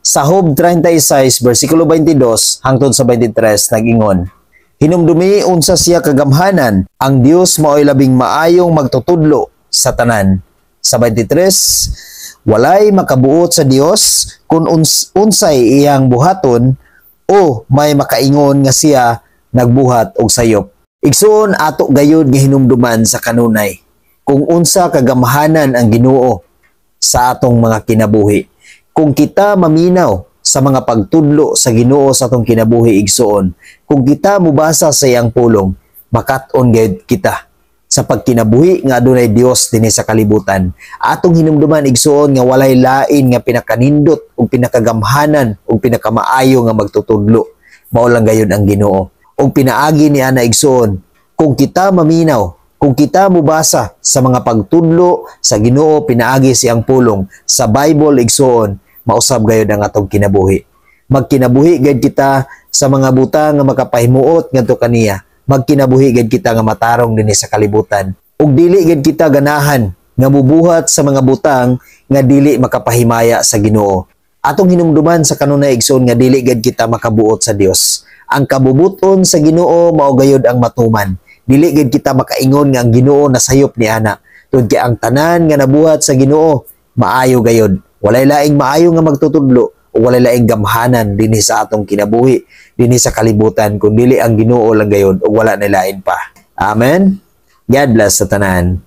Sa Job 36 versikulo 22 hangtod sa 23, nag-ingon, "Hinumdumi unsa siya kagamhanan, ang Dios maoy labing maayong magtutudlo sa tanan." Sa 23, "Walay makabuot sa Dios kung unsay iyang buhaton o may makaingon nga siya nagbuhat og sayop." Igsuon, ato gayud nga hinumduman sa kanunay kung unsa kagamhanan ang Ginoo sa atong mga kinabuhi. Kung kita maminaw sa mga pagtudlo sa Ginoo sa atong kinabuhi, igsuon, kung kita mubasa sa iyang pulong, makat-on gayud kita sa pagkinabuhi nga adunay Dios dinhi sa kalibutan. Atong hinumduman, igsuon, nga walay lain nga pinakanindot ug pinakagamhanan ug pinakamaayo nga magtutudlo. Mao lang gayud ang Ginoo. Ug pinaagi ni ana, igsuon, kung kita maminaw, kung kita mubasa sa mga pagtudlo sa Ginoo pinaagi siyang pulong sa Bible, igsuon, mausab gayud ang atong kinabuhi. Magkinabuhi gayud kita sa mga butang nga makapahimuot ngadto kaniya. Magkinabuhi gayud kita nga matarong dinhi sa kalibutan. Ug dili gayud kita ganahan nga mubuhat sa mga butang nga dili makapahimaya sa Ginoo. Atong hinumduman sa kanunay, igsoon, nga dili gayud kita makabuot sa Dios. Ang kabubuton sa Ginoo mao gayud ang matuman. Dili gayud kita makaingon nga ang Ginoo nasayop ni ana. Tungod kay ang tanan nga nabuhat sa Ginoo maayo gayud. Walay laing maayo nga magtutudlo o walay laing gamhanan dinhi sa atong kinabuhi, dinhi sa kalibutan, kun dili ang Ginoo lang gayud ug wala na lain pa. Amen. God bless sa tanan.